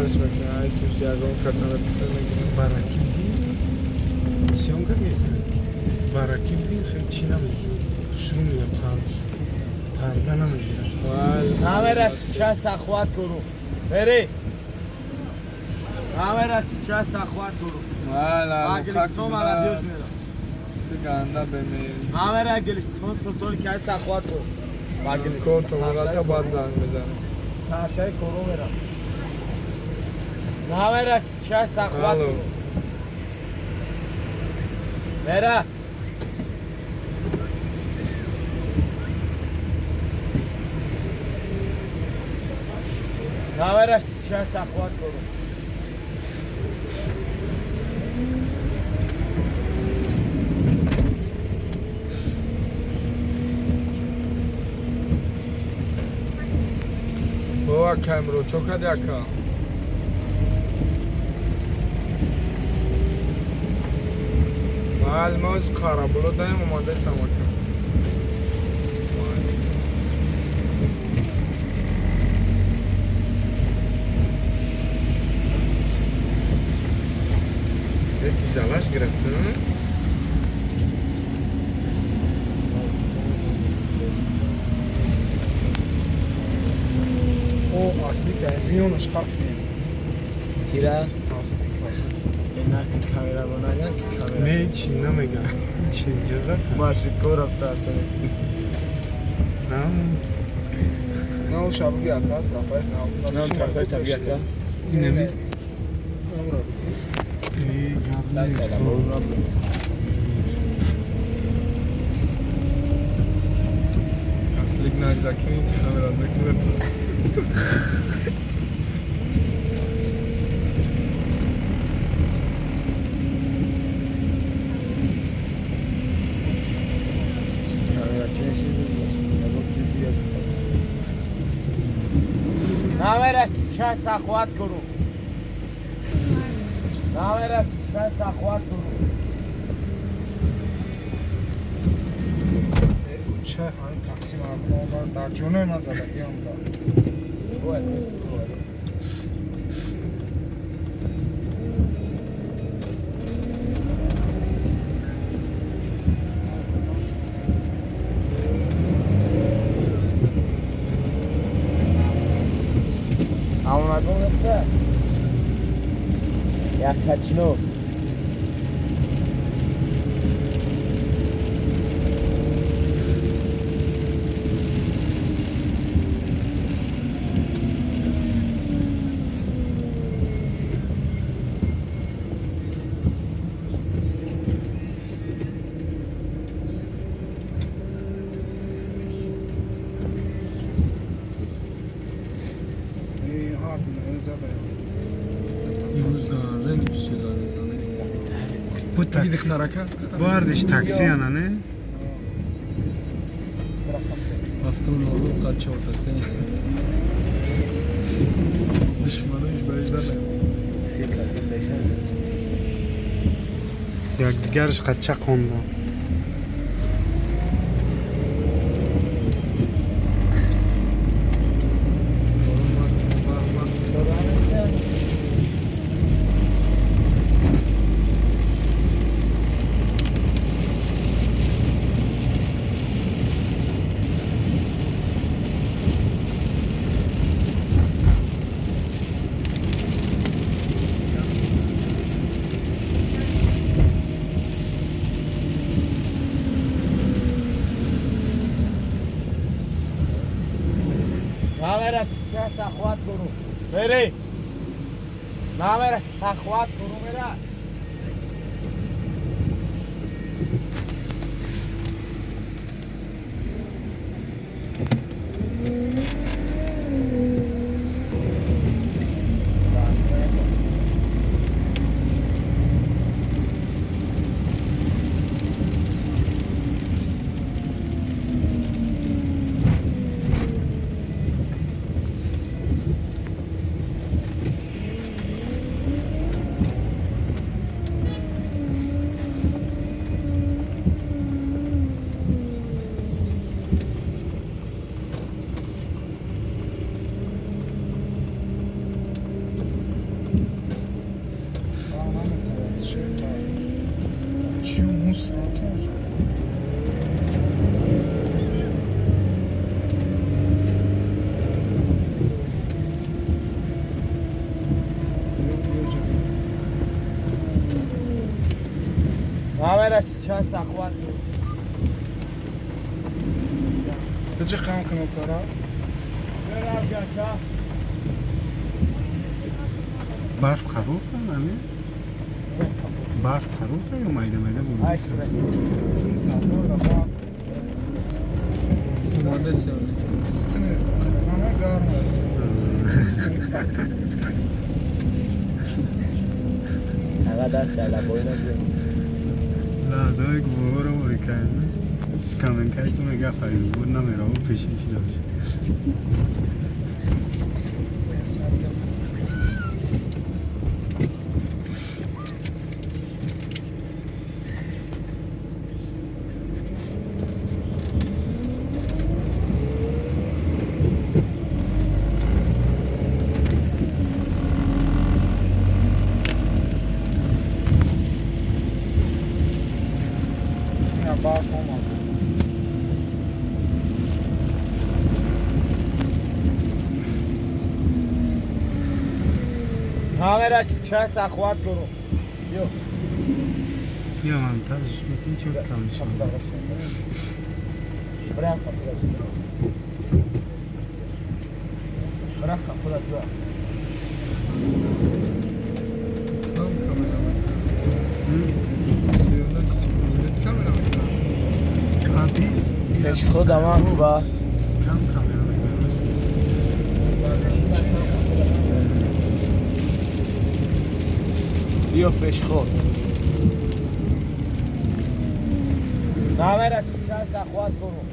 Ҳалш мекунем, ай сус ягон каса мепурсем, мегирем. Бараким дин съёмка гирифтем. Бараким дин хеле чӣ намегирем, хушрӯ мегирам, парда намегирам. Камера ча сахват куру. Бери. Камера ча сахват куру. Агилистон молодежь мера. Ганда бемери. Камера Агилистон султон кай сахват куру. Корту мурата баъд занг мезанем. Сарчаи кору мера. Камера ча сахват Алло. куру. Мера. Камера ча сахват куру. О, ака, имрӯз чо кади, ака? Майли, ма ози Қарабуло даем, омадесам, ака. Майли. Яки залаш гирифта? О, аслика, миёнаш қат. Кира? Аслика. На камера бонаган ки камера. Не, ҳечи намегам. Ҳечи, иҷозат. Машикор рафтар. На. На, оша буги, ака, трафайт на. На трафайт буги, ака. Инами? Намра буги. Э, гап нест. Аслик назаки камера мекунад. Камера чӣ Камера ча сахват куру. Камера ча сахват куру. Ча ҳамин такси мардум омад, дар ҷонои ман задагиам да. Амагонеса. Як качно. Э, ҳарду зада. Имрӯз рени бисёр занг. Бардиш такси ана, не? Ҳафтум нолу қад чорта се. Душманош баиш задаем. Якдигараш қача қонда. Борон маст, барф маст. Камера ча сахват куру. Бери. Камера сахват куру мера. Мусор тоже. Беҷи хам кунам кара? Барф харуфа, ами? Барф харуфа ё майда майда буд? Лаҳзаҳое ки боборо ворид кардем, каменкаи ту мега фарид буд, намераву пешиш дошт. Ман тарзиш мекунӣ, чӣ кам мешавад? Кам камера мекунад. Биё пешход. Намера чанд захват кунум.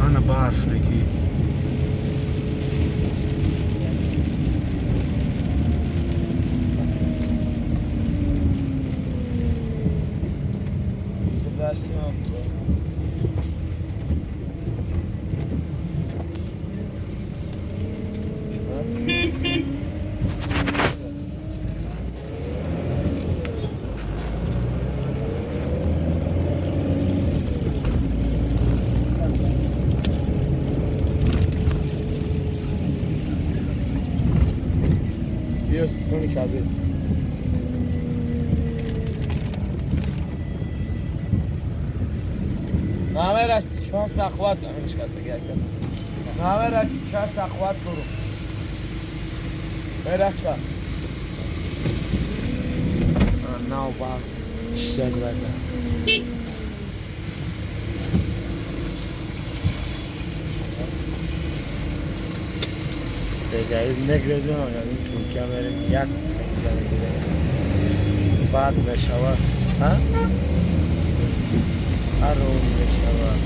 Ана барф неки. Бад мешавад, ҳаром мешавад.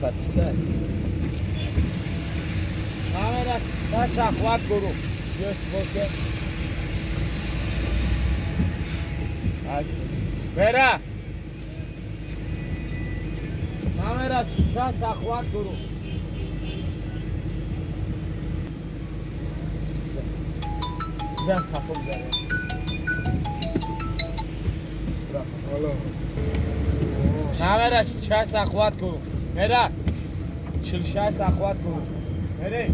Басида. Намера, сахват гуру. Бера. Намера, сахват гуру. Зан хафо зане. Намера, 46 сахват гуру. Мера, 46 сахват гуру. Мере.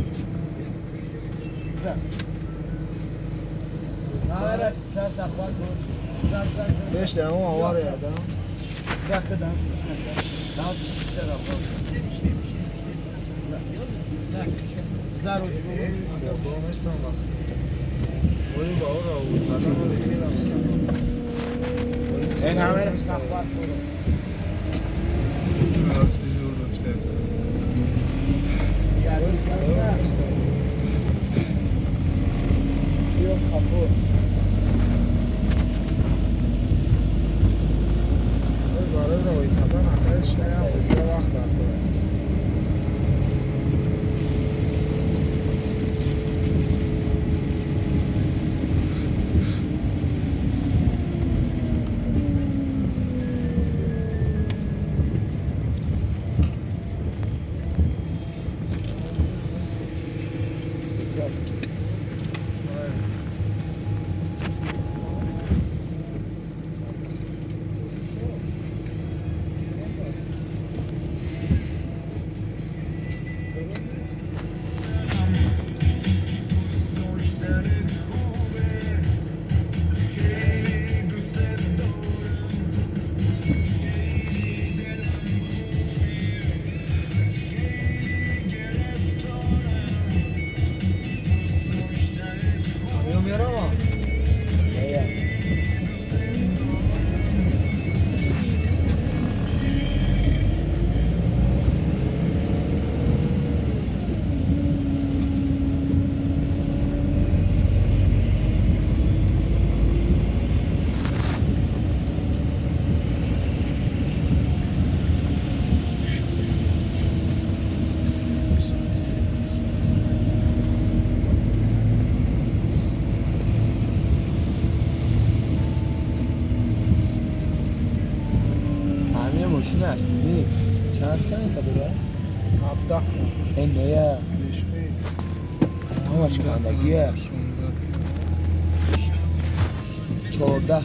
Намера, 46 сахват гуру. Беште, он авария, да?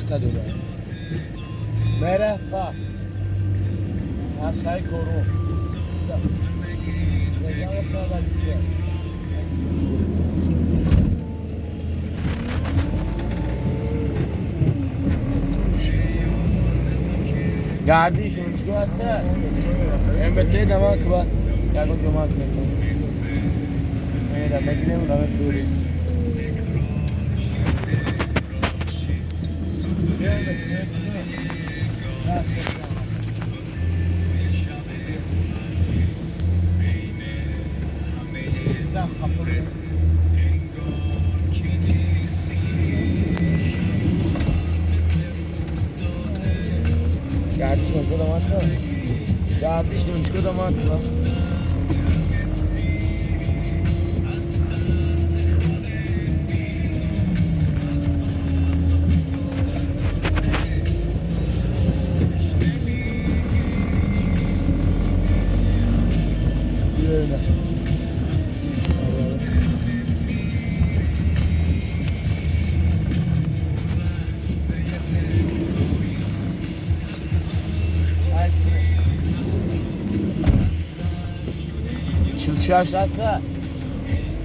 Та дора. Мера па. Ашай кору. Гардиш унҷо аст. МБТ дама ква. Ягон ҷома кунем. Мера мегирем раме фурид. Гардиш донишгоҳ дамад кунам.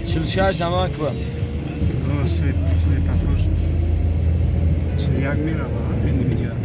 Чилшаш заман ква. Светофор. Як мерава, инҷа.